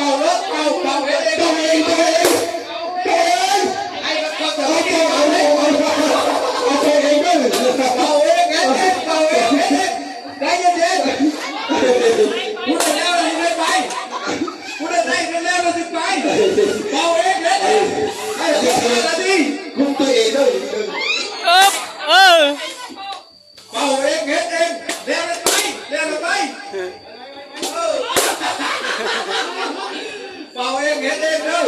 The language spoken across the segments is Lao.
ປົ່າລົດ ເປົ່າ ເປົ່າເອງ ເປົ່າເອງ ເປົ່າເອງ ເປົ່າເອງ ໃຫ້ມັນເຂົ້າສະມາທິ ເອົາເອງ ເອົາເອງເດີ ເປົ່າເອງ ເຮັດເອງ ເປົ່າເອງ ເຮັດເອງ ໃຈເຢັນໆ ຜູ້ໃດແລ້ວລະຊິໄປ ຜູ້ໃດໄດ້ເງິນແລ້ວລະຊິໄປ ເປົ່າເອງ ເຮັດເອງ ໃຫ້ເສຍເວລາດີ ຄຸມຕົວເອງເດີ ເອີ ເອີ. ເປົ່າເອງເຮັດເອງ ແລ້ວໄປ ແລ້ວໄປ ເອີ ເປົ່າເອງເຮັດເອງເດີ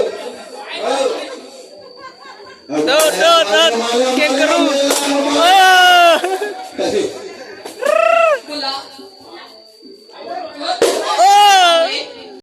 ເອີ ໂດດ ໂດດ ໂດດ ເກັງກະຣູ ເອີ ພຸ້ນລະ.